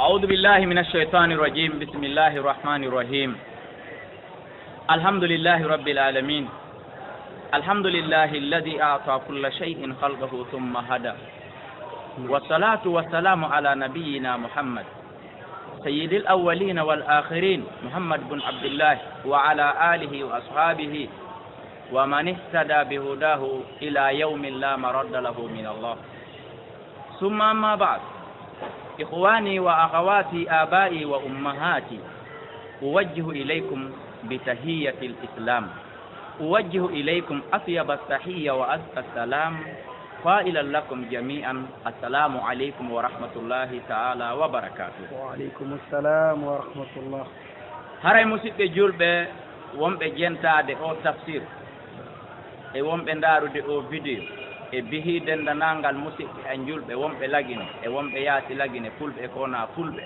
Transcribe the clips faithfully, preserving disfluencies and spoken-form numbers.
أعوذ بالله من الشيطان الرجيم. بسم الله الرحمن الرحيم. الحمد لله رب العالمين. الحمد لله الذي أعطى كل شيء خلقه ثم هدى. والصلاة والسلام على نبينا محمد سيد الأولين والآخرين، محمد بن عبد الله، وعلى آله وأصحابه ومن اهتدى بهداه إلى يوم لا مرد له من الله. ثم أما بعد، إخواني وأخواتي، آبائي وأمهاتي، أوجه إليكم بتحية الإسلام، أوجه إليكم أطيب التحية وأزكى السلام، قائلا لكم جميعا: السلام عليكم ورحمة الله تعالى وبركاته. وعليكم السلام ورحمة الله. Haray, musiɓɓe julɓe, wonɓe jentaade o tafsir, e wonɓe ndaarude o video, e bihi denndanangal musiɓɓe an julɓe, wonɓe Lagine e wonɓe yaasi Lagine, fulɓe e ko wonaa fulɓe,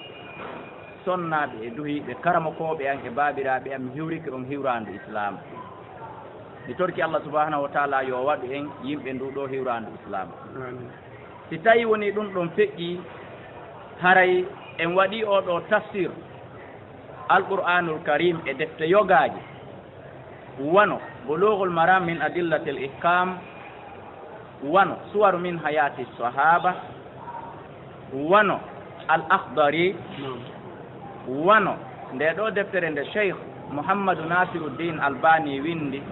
sonnaaɓe e duhiiɓe, karamokooɓe an e baabiraaɓe an, mi hiwrike on hiwraandu Islaam. Mi torki Allah subhanahu wa taala yo waɗu en yimɓe ndu ɗo hiwraandu Islaam. Amin. Si tawi woni ɗum ɗon feƴƴi, haray en waɗi o ɗo tafsir Alqur'aanul Kariim e defte yogaaje, wano Buluughul Maraam min Adillatil Ihkaam, wano Suwaru min Hayaati Sahaaba, wano Al Akhdari, wano nde ɗo deftere nde Cheikh Muhammadu Nasiruddin Albani windi,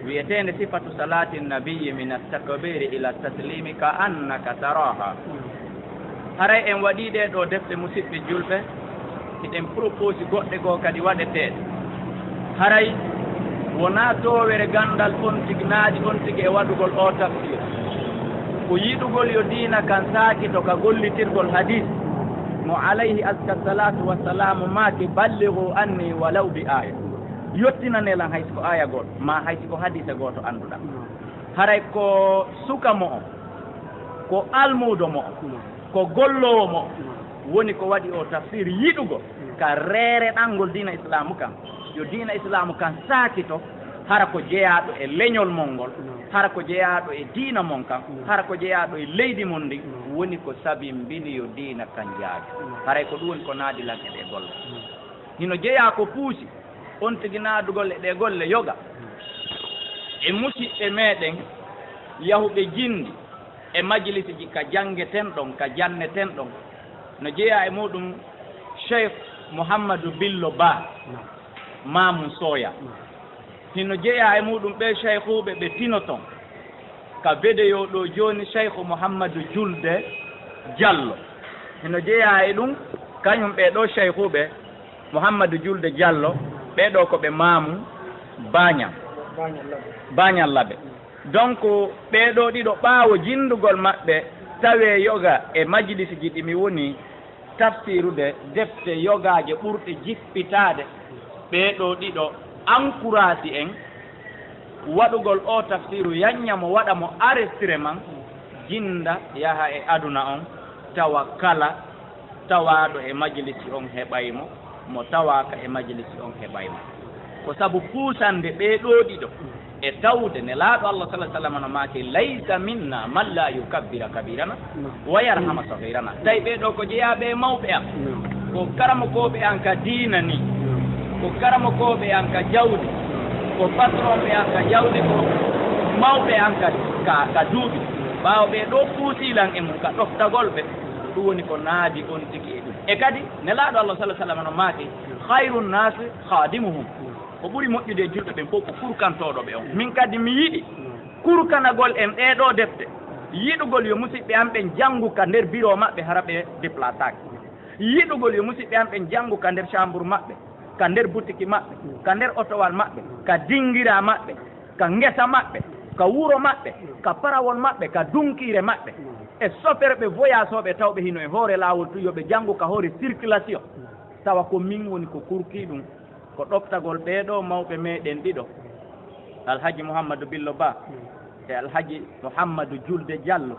wi'eteende Sifatu Salati Nabiyyi min At-Takbiri ila Taslimi ka annaka taraha. Haray en waɗii ɗee ɗoo defte, musiɓɓe julɓe, hiɗen propose goɗɗe goo kadi waɗeteeɗe. Haray wonaa toowere ganndal on tigi naaɗi on tigi e waɗugol oo tafsir. Ko yiɗugol yo diina kan saakito ka gollitirgol hadiis mo alayhi azka salatu wassalamu maaki: "Ballighu anni walaw bi aya." Yottinanee lan hay si ko aaya gooto, maa hay si ko hadiisa gooto annduɗaa. Haray ko suka mo'o, ko almuudo mo'o, ko golloowo mo'o woni ko waɗi o tafsir yiɗugol ka reereɗangol diina islaamu kan, yo diina islaamu kan saakito, hara ko jeyaaɗo e leñol mon ngol, hara ko jeyaaɗo e diina mon kan, hara ko jeyaaɗo e leydi mon ndin, woni ko sabimbini yo diina kan jaaju. Haray ko ɗum woni ko naadi lan e ɗee golle. Hino jeyaa ko puusi on tigi naadugol e ɗee golle yoga e musiɓɓe meɗen yahuɓe jinndi e majlisiji ka janngeten ɗon, ka janneten ɗon. No jeyaa e muɗum Cheikh Mouhamadou Billo Ba, Mamoun Soya. Hino jeyaa e muɗum ɓee cheikhuuɓe ɓe tino ton. Ka video ɗo jooni, Cheikh Mouhamadou Julde Diallo. Hino jeyaa e ɗum, kañum ɓee ɗoo cheikhuuɓe, Mouhamadou Julde Diallo, ɓee ɗoo ko ɓe Mamoun Bañal, Bañal Labe. Donc, ɓee ɗoo ɗiɗo, ɓaawo jinndugol maɓɓe, tawee yoga e majlisiji ɗi mi woni tafsirude defte yogaaje ɓurɗe jippitaade, ɓee ɗoo ɗiɗo encourage en waɗugol oo tafsiru, yanña mo, waɗa mo enregistrement, jinnda, yaha e aduna on, tawa kala tawaaɗo e majlisi on heɓay mo, mo tawaaka e majlisi on heɓay mo. Ko sabu puusande ɓee ɗoo ɗiɗo e tawde Nelaaɗo Allah sallallaahu alayhi wa sallam no maaki: "Laysa minna man la yukabbira kabirana wa yarhama saghirana." Tawi ɓee ɗoo ko jeyaaɓe e mawɓe am, ko karamokooɓe am ka diina ni, ko karamokooɓe am ka jawdi, ko patronɓe am ka jawdi, ko mawɓe am ka, ka, ka duuɓi. Ɓaawo ɓee ɗoo puusii lan e mum ka ɗoftagol ɓe, ɗum woni ko naadi on tigi e ɗum. E kadi, Nelaaɗo Allah sallallaahu alayhi wa sallam no maaki: "Khayru nnaasi khadimuhum." Ko ɓuri moƴƴude e julɓe ɓen fof ko kurkantooɗo ɓe on. Min kadi mi yiɗi kurkanagol en ɗee ɗoo defte. Yiɗugol yo musiɓɓe am ɓen janngu ka nder biro maɓɓe, hara ɓe déplaçaaki. Yiɗugol yo musiɓɓe am ɓen janngu ka nder chambre maɓɓe, ka nder butiki maɓɓe, ka nder otowal maɓɓe, ka dingira maɓɓe, ka ngesa maɓɓe, ka wuro maɓɓe, ka parawol maɓɓe, ka dunkiire maɓɓe. E soferɓe voyagooɓe tawɓe hino e hoore laawol tun, yo ɓe janngu ka hoore circulation. Tawa ko min woni ko kurkii ɗum. Ko ɗoftagol ɓee ɗoo mawɓe meɗen ɗiɗo, Alhaji Mouhamadou Billo Ba e Alhaji Mouhamadou Julde Diallo,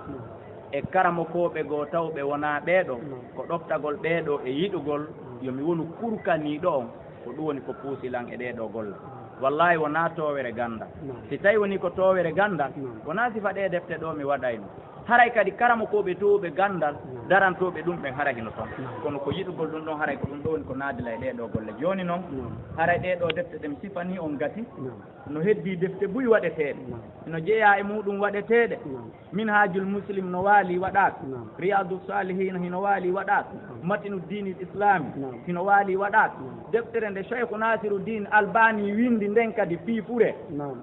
e karamokooɓe goo tawɓe wonaa ɓee ɗoo, ko ɗoftagol ɓee ɗoo e yiɗugol yo mi wonu kurkaniiɗo on, ko ɗum woni ko puusi lan e ɗee ɗoo golle. Wallaahi wonaa toowere ganndal. Si tawi wonii ko toowere ganndal, wonaa sifa ɗee defte ɗoo mi waɗayno. Haray kadi karamokooɓe toowuɓe ganndal, Naam. darantooɓe ɗum ɓen haray hino ton. Naam. Kono ko yiɗugol ɗum ɗon, haray ko ɗum ɗo woni ko naadila e ɗee ɗoo golle. Jooni non, Naam. haray ɗee ɗoo defte ɗen sifanii on gasi. Naam. No heddii defte buy waɗeteeɗe. Naam. Hino jeyaa e muuɗum waɗeteeɗe. Naam. Minhajul Muslim no waali waɗaaka. Naam. Riyadu Salihin hino waali waɗaaka. Naam. Matinu Dinil Islami Naam. hino waali waɗaaka. Naam. Deftere nde Cheikh Nasiruddin Albani windi nden kadi fii fure. Naam.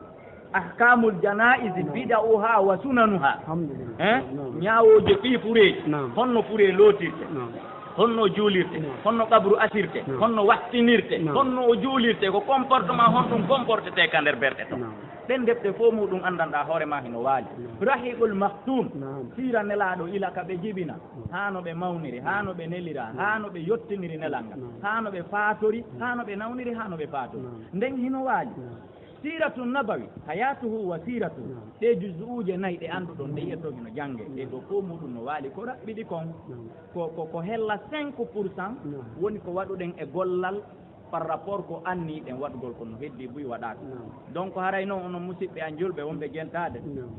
Ahkamul Janaiz Naam. Bida'uha wa Sunanuha. Alhamdulillah. Hein? Naam. Ñaawooje fii fureeji. Naam. Honno furee lootirte? Naam. Honno juulirte? Naam. Honno qabru asirte? Naam. Honno wattinirte? Naam. Honno o juulirte? Ko comportement honɗum comportete ka nder berɗe ton? Naam. Ɗen defte fof muɗum anndanɗaa hoore maa hino waali. Naam. Rahiqul Maktum, Naam. siira Nelaaɗo ila ka ɓe jibina, Naam. haa no ɓe mawniri, haa no ɓe nelira, Naam. haa no ɓe yottiniri nelal ngal, Naam. haa no ɓe faatori, Naam. haa no ɓe nawniri, haa no ɓe faatori. Naam. Nden hino waali. Naam. Siiratu Nabawi, Hayatuhu wa Siiratu, Naam. ɗee juzuuje nayi ɗe annduɗon, ɗe yi'oton hino jannge, ɗee ɗoo fof muɗum no waali ko raɓɓiɗi kon. Naam. Ko, ko, ko hella cinq pour cent Naam. woni ko waɗuɗen e gollal par rapport ko anniiɗen waɗugol ko no heddii buy waɗaaka. Naam. Donc haray non onon musiɓɓe an julɓe wonɓe gentaade, Naam.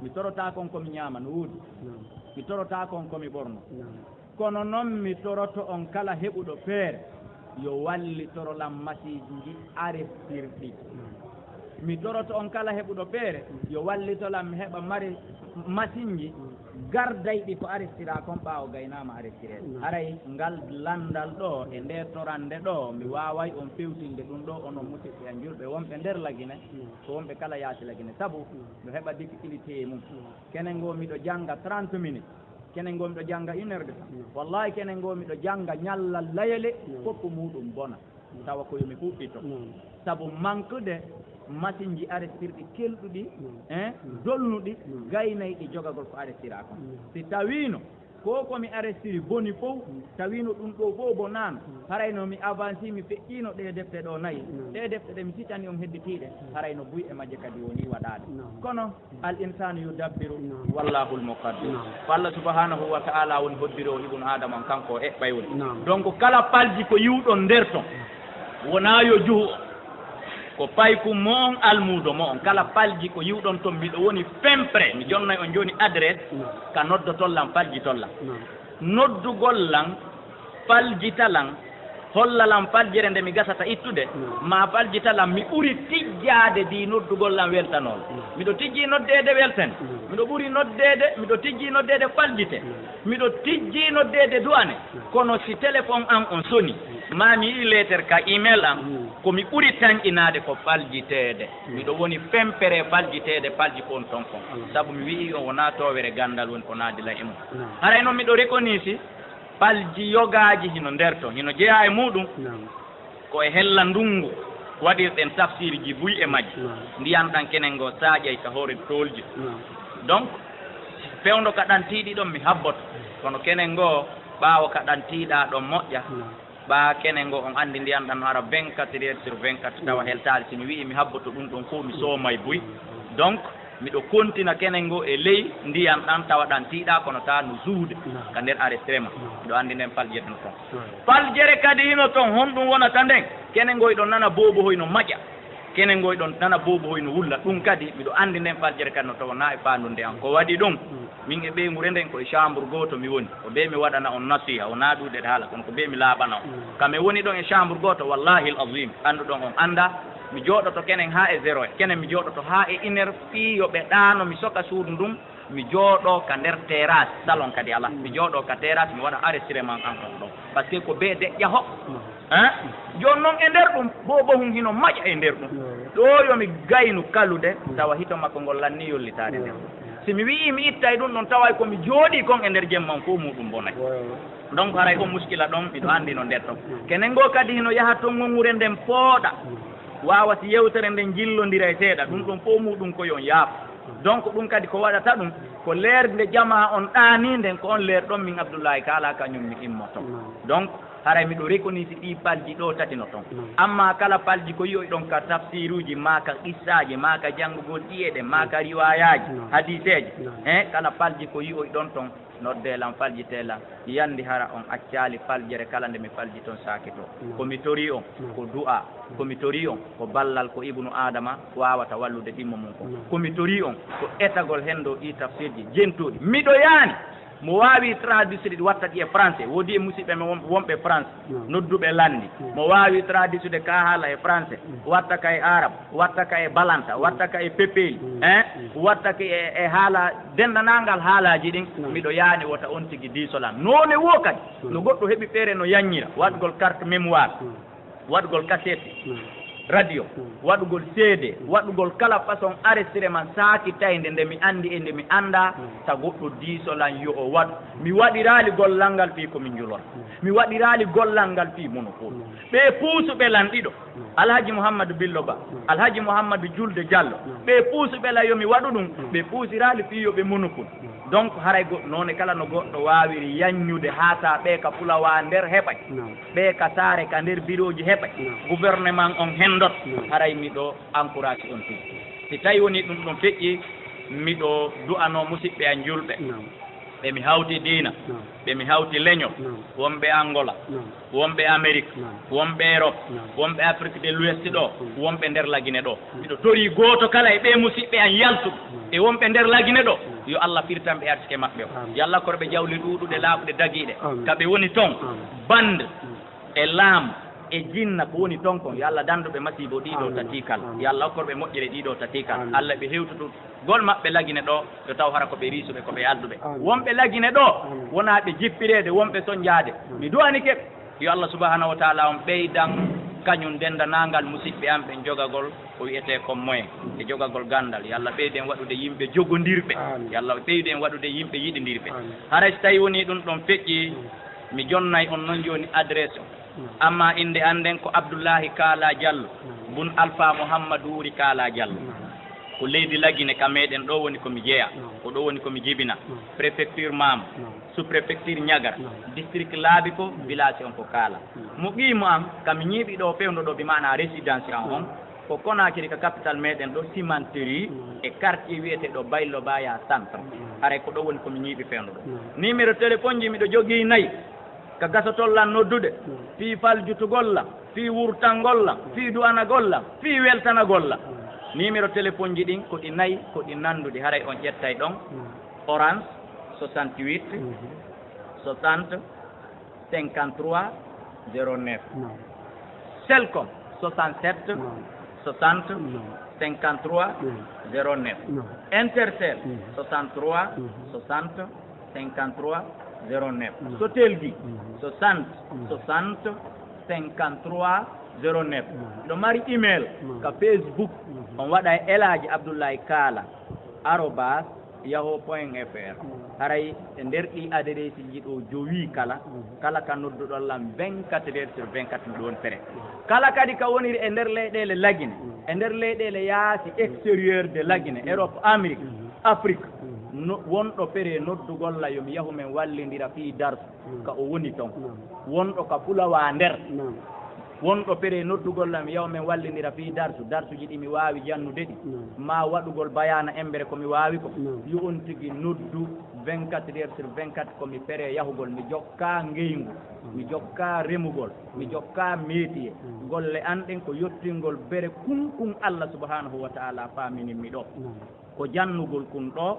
mi torotaako on ko mi ñaama no woodi. Naam. Mi torotaako on ko mi ɓorno. Naam. Kono non mi toroto on kala heɓuɗo feere yo wallitoro lan masiiji arestirɗi. Naam. Mi toroto on kala heɓuɗo feere yo wallito lan mi heɓa mari masinji gardayɗi ko arestiraa kon ɓaawo gaynaama arestireede. Naam. Haray ngal lanndal ɗoo e ndee torannde ɗoo, mi waaway on fewtinde ɗum ɗoo, onon musiɓɓe an julɓe wonɓe nder Lagine, Naam. ko wonɓe kala yaasi Lagine. Sabu Naam. no heɓa difficulté e mum. Naam. Kene ngoo miɗo jannga trente minutes, kene ngoo miɗo jannga une heure de temps. Naam. Wallahi kene ngoo miɗo jannga ñallal layele, Naam. fof ko muɗum bona. Tawa ko yo mi huɓɓito. Naam. Sabu manque de masinji arestirɗi kelɗuɗi, Naam. hein, Naam. dolnuɗi, Naam. gaynayɗi jogagol ko arestiraa kon. Naam. Si tawiino ko ko mi arestiri boni fof, Mm. tawiino ɗum ɗoo fof bonaano, Mm. harayno mi avanci, mi feƴƴiino ɗee defte ɗoo nayi. Naam. Ɗee defte ɗe mi sitani on hedditiiɗe, Mm. harayno buy e majje kadi wonii waɗaade. Naam. Kono Al insanu yudabbiru Naam. wallahul muqaddir. Naam. Ko Allah subhanahu wa ta'ala woni hoddiri o ibnu Adama on, kanko o eɓɓay woni. Naam. Donc kala palji ko yiwɗon nder ton, wonaa yo juhu o. Ko paykum mo on, almuudo mo on. Kala palji ko yiwɗon ton, miɗo woni fempre. Mi jonnay on jooni adresse Naam. ka noddoton lan, paljiton lan. Naam. Noddugol lan, paljita lan, holla lan paljere nde mi gasata ittude, Mm. ma paljita lan, mi ɓuri tijjaade di noddugol lan weltanool. Mm. Miɗo tijji noddeede weltane. Mm. Miɗo ɓuri noddeede, miɗo tijji noddeede paljite. Mm. Miɗo tijji noddeede du'ane. Mm. Kono si téléphone an on soni, Mm. ma mi yi'i leeter ka email an, Mm. ko mi ɓuri tanƴinaade ko paljiteede. Mm. Miɗo woni fempere paljiteede palji ko on ton kon. Mm. Sabu mi wi'i on wonaa toowere ganndal woni ko naadila e mum. Mm. Haray noon miɗo reconnaître palji yogaaji hino nder ton, hino jeyaa e muuɗum. Naam. Ko e hella ndunngu waɗirɗen tafsiirji buy e majji. Naam. Ndiyan ɗan kenen ngoo saaƴay ka hoore toolji. Naam. Donc, fewndo ka ɗan tiiɗi ɗon mi habboto. Kono kenen ngoo, ɓaawo ka ɗan tiiɗaa ɗon moƴƴa. Naam. Ɓaa kenen ngoo on anndi ndiyan ɗan no ara vingt-quatre heures sur vingt-quatre tawa heltaali. Si mi wi'i mi habboto ɗum ɗon fof mi soomay buy. Donc, miɗo kontina kenen ngoo e ley ndiyan ɗan tawa ɗan tiiɗaa kono taa no juude Naam. ka nder arrêté ma. Naam. Miɗo anndi nden paljere no ton. Naam. Paljere kadi hino ton, honɗum wonata nden? Kenen ngoo hiɗon nana boobo hoy no maƴa. Kenen ngoo hiɗon nana boobo hoy no wulla. Ɗum kadi miɗo anndi nden paljere kadi no ton, wonaa e faandunde an. Ko waɗi ɗum? Mm. Min e ɓeynguure nden ko e chambre gooto mi woni. Ko bee mi waɗana on nasiha, wonaa ɗuuɗe haala, kono ko bee mi laaɓana on. Mm. Ka mi woni ɗon e chambre gooto, wallahi al azim, annduɗon on anndaa. Mi jooɗoto kenen haa e zéro heure. Kenen mi jooɗoto haa e une heure, fii yo ɓe ɗaano, mi soka suudu ndun, mi jooɗoo ka nder terrasse, salon kadi alaa. Mm. Mi jooɗoo ka terrasse, mi waɗa enregistrement an on ɗon. Parce que ko bee deƴƴa ho. Mm. Hein? Jooni non e nder ɗum, boobo hun hino maƴa e nder ɗum. Mm. Ɗoo yo mi gaynu kalude, Mm. tawa hito makko ngol lannii yollitaade nder. Mm. Si mi wi'ii mi ittay ɗum ɗon, taway ko mi jooɗii kon e nder jemma on, fof muuɗum bonay. Ouais, ouais. Donc, haray on muskila ɗon, miɗo anndi no nder ɗon. Mm. Kenen ngoo kadi hino yaha ton ŋoŋŋure nden pooɗa. Mm. Waawa si yewtere nden jillondira e seeɗa, ɗum ɗon fof muuɗum ko yo on yaafo. Mm. Donc, ɗum kadi ko waɗata ɗum, ko leer nde jamaa on ɗaanii nden, ko on leer ɗon min Abdullahi Kaala kañum mi immoto. Mm. Donc, Haray miɗo reconnaître ɗii palji ɗoo tati no ton. Amma kala palji ko yi'oyɗon ka tafsiruuji, maa ka qissaaji, maa ka janngugol ɗiye ɗen, maa ka riwaayaaji, hadiiseeji. He, kala palji ko yi'oyɗon ton, noddee lan, faljitee lan. Mi anndi hara on accaali faljere kala nde mi falji ton saakitoo. Ko mi torii on, ko du'aa. Ko mi torii on, ko ballal ko Ibnu Aadama waawata wallude ɗimmo mun kon. Ko mi torii on, ko etagol henndo ɗii tafsirji jentooɗi. Miɗo yaani, mo waawi traduire ɗi watta ɗi e français, woodi e musiɓɓe men won-, wonɓe France, nodduɓe lanndi. Mo waawi traduire ka haala e français, watta ka e arab, watta ka e balanta, watta ka e pepeli, hein? Watta ka e, e haala, denndaangal haalaaji ɗin, miɗo yaani wota on tigi diiso lan. Noone woo kadi, no goɗɗo heɓi feere no yanñira, waɗgol carte mémoire, waɗgol cassette, radio, waɗugol C D, waɗugol kala façon enregistrement saakitaynde nde mi anndi e nde mi anndaa, ta goɗɗo diiso lan yo o waɗu. Mi waɗiraali gollal ngal fii ko min njulora. Mi waɗiraali gollal ngal fii monopole. Ɓee puusuɓe lan ɗiɗo, Alhaji Muhammadu Billo Ba, Alhaji Muhammadu Julde Jallo, ɓee puusuɓe lan yo mi waɗu ɗum, ɓe puusiraali fii yo ɓe monopole. Donc, haray goɗɗo noone kala no goɗɗo waawiri yanñude haa sa ɓee ka fulawa nder heɓay. Ɓee ka saare ka nder birooji heɓay. Gouvernement on hendot. Haray miɗo encourage on tigi. Si tawi woni ɗum ɗon feƴƴi, miɗo du'anoo musiɓɓe an julɓe. Ɓe mi hawti diina, ɓe mi hawti leñol, wonɓe Angola, wonɓe Amérique, wonɓe Europe, wonɓe Afrique de l'Ouest ɗo, wonɓe nder Lagine ɗo. Miɗo torii gooto kala e ɓee musiɓɓe an yaltuɓe e wonɓe nder Lagine ɗo, yo Allah firtan ɓe arsike maɓɓe o. Yo Allah okkorɓe jawle ɗuuɗuɗe, laaɓuɗe, dagiiɗe. Ka ɓe woni ton, bande e laamu e jinna ko woni ton kon, yo Allah dandu ɓe masiibo ɗiɗo tati kala. Yo Allah okkorɓe moƴƴere ɗiɗo tati kala. Allah ɓe hewtutu gol maɓɓe Lagine ɗo, yo taw hara ko ɓe riisuɓe, ko ɓe alɗuɓe. Wonɓe Lagine ɗo, wonaa ɓe jippireede, wonɓe sonjaade. Mi du'anike ɓe, yo Allah subhanahu wa taala on ɓeydan kañum denndaangal musiɓɓe an ɓen jogagol ko wi'etee kon moyen e jogagol ganndal. Yo Allah ɓeydu en waɗude yimɓe jogondirɓe. Yo Allah ɓeydu en waɗude yimɓe yiɗindirɓe. Haray si tawi woni ɗum ɗon feƴƴi, mi jonnay on non jooni adresse o. Amma innde an nden ko Abdullahi Kaala Jallo, bun Alfa Muhammadu Wuri Kaala Jallo. Ko leydi Lagine ka meɗen ɗo woni ko mi jeya, ko ɗo woni ko mi jibina. Préfecture Maamo, sous-préfecture Niagara, district Labiko, village on ko Kaala. Mo ɓiimo an, ka mi ñiiɓi ɗo fewndo ɗo, bi maana résidence an on, ko Conakry ka capital meɗen ɗo, cimenterie e quartier wi'eteɗo Baylo Baya Centre. Haray ko ɗo woni ko mi ñiiɓi fewndo ɗo. Numéro téléphone ji miɗo jogii nayi. Ka gasotoo lan noddude, fii faljutugol lan, fii wurtangol lan, fii du'anagol lan, fii weltanagol lan. Numéro téléphone ji ɗin ko ɗi nayi, ko ɗi nannduɗi, haray on ƴettay ɗon. Orange, soixante-huit, soixante, cinquante-trois, zéro neuf. Selcom, soixante-sept, soixante, cinquante-trois, zéro neuf. Intercell, soixante-trois, soixante, cinquante-trois, zéro neuf. Sotelgi, soixante, soixante, cinquante-trois, zéro neuf. Ɗo mari email ka Facebook, on waɗa e Elaaji Abdullahi Kaala, arobase yahoo point F R. Haray e nder ɗi adresse ji ɗo jowi kala, kala ka nodduɗon lan vingt-quatre heures sur vingt-quatre miɗo woni prêt. Kala kadi ka woniri e nder leyɗeele Lagine, e nder leyɗeele yaasi, extérieur de Lagine, Europe, Amérique, Afrique, no, wonɗo prêt noddugol lan yo mi yahu men wallindira fii darsu ka o woni ton. Wonɗo ka fulawa nder. Wonɗo prêt noddugol lan, yaw men wallindira fii darsu, darsuji ɗi mi waawi jannude ɗi, maa waɗugol bayaana embere ko mi waawi ko, yo on tigi noddu vingt-quatre heures sur vingt-quatre, ko mi prêt yahugol, mi jokkaa ngeyngu, mi jokkaa remugol, mi jokkaa métier. Golle an ɗen ko yottingol bere kun kun Allah subhanahu wa taala faaminin mi ɗo. Ko jannugol kun ɗo,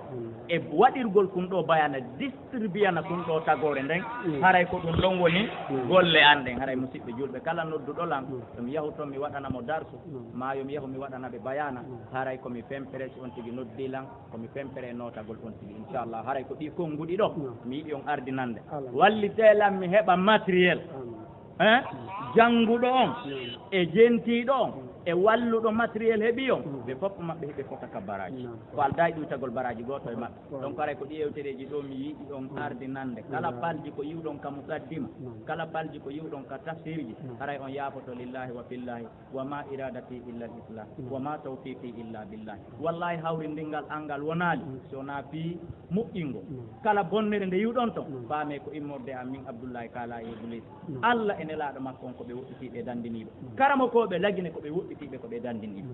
e waɗirgol kun ɗo bayaana, distribuyana kun ɗo tagoore nden, haray ko ɗum ɗon woni golle an ɗen. Haray musiɓɓe julɓe, kala nodduɗo lan, yo mi yahu ton mi waɗana mo darsu, maa yo mi yahu mi waɗana ɓe bayaana, haray ko mi fempere si on tigi noddi lan, ko mi fempere notagol on tigi, inchallah. Haray ko ɗi konnguɗi ɗo, mi yiɗi on ardinande. Wallitee lan mi heɓa matériel. Hein? Jannguɗo on e jentiiɗo on e walluɗo matériel heɓi on, ɓe fof maɓɓe hiɓe fota ka baraaji. Ko aldaa e ɗuytagol baraaji gooto e maɓɓe. Donc, haray ko ɗi yewtereeji ɗo mi yiɗi on ardinande. Kala palji ko yiwɗon ka muqaddima, kala palji ko yiwɗon ka tafsirji, haray on yaafoto lillahi wa fillahi. Wa ma iradati illa al-islah, wa ma tawfiqi illa billah. Wallahi, hawrindingal angal wonaali, so wonaa fii moƴƴingo. Kala bonnere nde yiwɗon ton, faame ko immorde an min Abdullahi Kaala e Iblis. Allah e Nelaaɗo makko on ko ɓe woɗɗitiiɓe e dandiniiɓe. Karamokooɓe Lagine ko ɓe woɗɗitiiɓe, ko ɓe dandiniiɓe.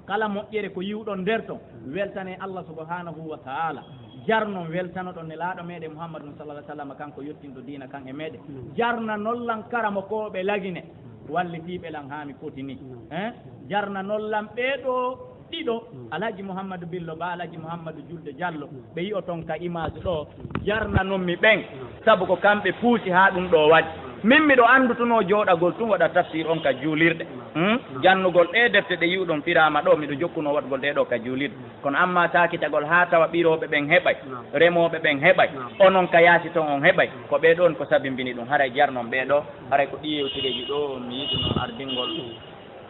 Kala moƴƴere ko yiwɗon nder ton, weltane Allah subhanahu wa ta'ala. Jarnon weltanoɗon Nelaaɗo meɗen Muhammadun sallallahu alaihi wasallam, kanko yottinɗo diina kan e meɗen. Jarnanon lan karamokooɓe Lagine, wallitiiɓe lan haa mi foti ni. Eh? Jarnanon lan ɓee ɗoo ɗiɗo, Alhaji Muhammadu Billo Ba, Alhaji Muhammadu Julde Jallo, ɓe yi'oton ka image ɗo, jarnanon mi ɓen, sabu ko kamɓe puusi haa ɗum ɗo waɗi. Min miɗo anndutunoo jooɗagol tun waɗa tafsir on ka juulirɗe. Hmm? Jannugol ɗee defte ɗe yi'uɗon firaama ɗo, miɗo jokkunoo waɗgol ɗee ɗo ka juulirɗe. Kono amma saakitagol haa tawa ɓirooɓe ɓen heɓay, remooɓe ɓen heɓay, onon ka yaasi ton on heɓay, ko ɓee ɗon ko sabimbini ɗum. Haray jarnon ɓee ɗo, haray ko ɗi yewtereeji ɗo mi yiɗunoo ardingol.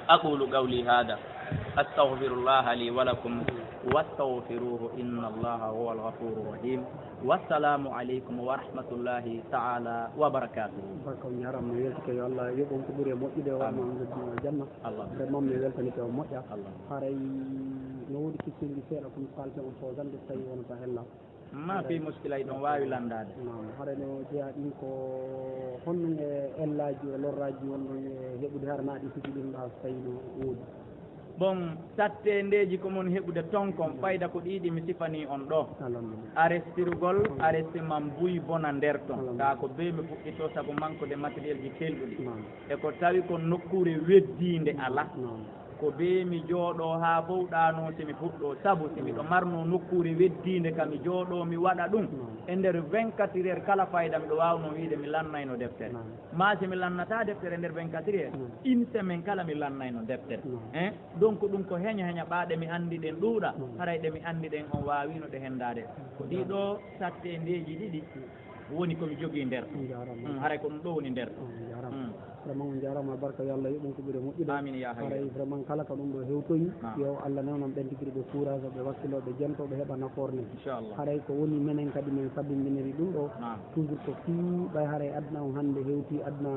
أقول قولي هذا، أستغفر الله لي ولكم، واستغفروه، إن الله هو الغفور الرحيم. والسلام عليكم ورحمة الله تعالى وبركاته. Barka, on njaaraama, no weltike, yo Allah yoɓ on ko ɓuri e moƴƴude, o waɗa ma on noddi o janna. Allah. Vraiment, mi weltanike, o moƴƴa. Allah. Haray no woodi kisirji seeɗa ko mi faalta on fawzande, so tawi wonata hella. Ma fi muskila, iɗon waawi lanndaade. Naam, haray no jeyaa ɗin ko honno e ellaaji e lorraaji wonɗon e heɓude, hara na ɗi siki ɗin ɗa so tawi no woodi? Bon, satteendeeji ko mon heɓude ton kon, fayda ko ɗiɗi mi sifanii on ɗo. Alhamdulillah. Arestirgol, arestiman buy bona nder ton. Alhamdulillah. Kaa ko bee mi fuɗɗitoo sabu manque de matériel ji kelɗuɗi. Naam. E ko tawi ko nokkuure weddiinde ala. Naam. Ko bee mi jooɗoo haa fow ɗaanoo si mi fuɗɗoo, sabu si miɗo marnoo nokkuure weddiinde ka mi jooɗoo mi waɗa ɗum, e nder vingt-quatre heures kala fayda miɗo waawnoo wiide mi lannayno deftere. Maa si mi lannataa deftere nder vingt-quatre heures, une semaine kala mi lannayno deftere. Hein? Donc ɗum ko heña heña ɓaa ɗe mi anndi ɗen ɗuuɗa, haray ɗe mi anndi ɗen on waawiino ɗe henndaade. Ko ɗii ɗoo satteendeeji ɗiɗi woni ko mi jogii nder. On njaaraama. Mm, haray ko ɗum ɗo woni nder. On njaaraama. Mm. Vraiment, on njaaraama, barka, yo Allah yoɓ on ko ɓuri moƴƴude. Amin, ya hayyu. Haray vraiment kala ka ɗum ɗo hewtoyi, naam, yo Allah newnan ɓen tigi ɓe courage, ɓe wakkiloo, ɓe jentoo, ɓe heɓa nafoore nden. Inchallah. Haray ko woni menen kadi men sabimbiniri ɗum ɗo. Naam. Toujours ko fii ɓay haray aduna on hannde hewti aduna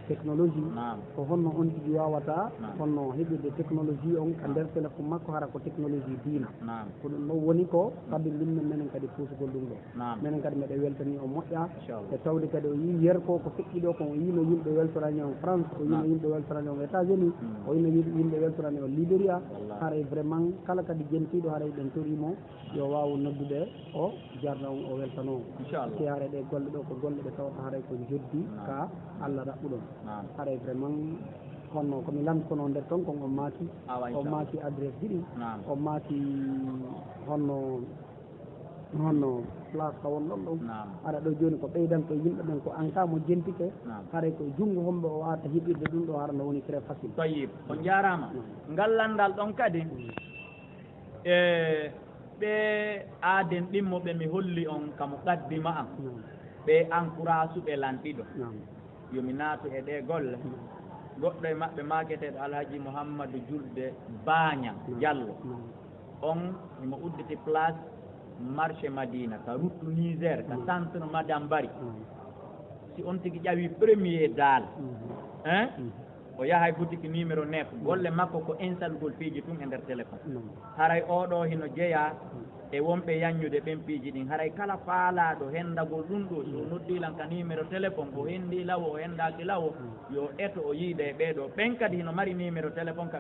technologie. Naam. Ko honno on tigi waawata, naam, honno heɓirde technologie on ka nder téléphone makko, hara ko technologie diina. Naam. Ko ɗum ɗon woni ko sabimbinmi menen kadi puusugol ɗum ɗo. Naam. Menen kadi meɗen weltanii o moƴƴa. Inchallah. E tawde kadi o yii yer ko, ko feƴƴi ɗo kon, o yiino yimɓe weltorani on France, o yiino, naam, yimɓe weltorani on États-Unis, mm, o yiino yim-, yimɓe weltorani on Liberia. Wallahi. Haray vraiment kala kadi jentiiɗo haray ɓen toriimo yo waawu noddude o jarna on, o weltanoo. Inchallah. Si haray ɗe golle ɗo ko golle ɗe tawata haray ko joddi, naam, ka Allah ɗaɓɓuɗon. Naam. Haray vraiment honno ko mi lanndunoo nder ton kon, on maaki, awa, o, inchallah, maaki adresse ji ɗi, naam, o maaki honno honno place ka wonɗon ɗon. Naam. Hara ɗo jooni ko ɓeydanto yimɓe ɓen ko an ka mo jentike. Naam. Haray ko junngo hombo o waawata heɓirde ɗum ɗo, hara no woni très facile. Tayyib, on njaaraama. Naam. Ngal lanndal ɗon kadi, mm, e ɓe aaden ɗimmo ɓe mi holli on ka muqaddima an. Naam. Ɓe encourage ɓe lan ɗiɗo. Naam. Yo mi naatu e ɗee golle. Goɗɗo e maɓɓe maaketeeɗo Alhaji Muhammadu Julde Baaña Jallo. On himo udditi place marché Madina, ka route Niger, ka centre Madame Bari. Si on tigi ƴawi premier daal, hein? O yahay boutique numéro neuf, golle makko ko insalgol piiji tun e nder téléphone. Haray oo ɗoo hino jeyaa e wonɓe yaññude ɓen piiji ɗin. Haray kala faalaaɗo hendagol ɗum ɗoo, si o noddii lan ka numéro téléphone, o hendii lawo, o hendaaki lawo, yo eto o yiida e ɓee ɗoo. Ɓen kadi hino mari numéro téléphone ka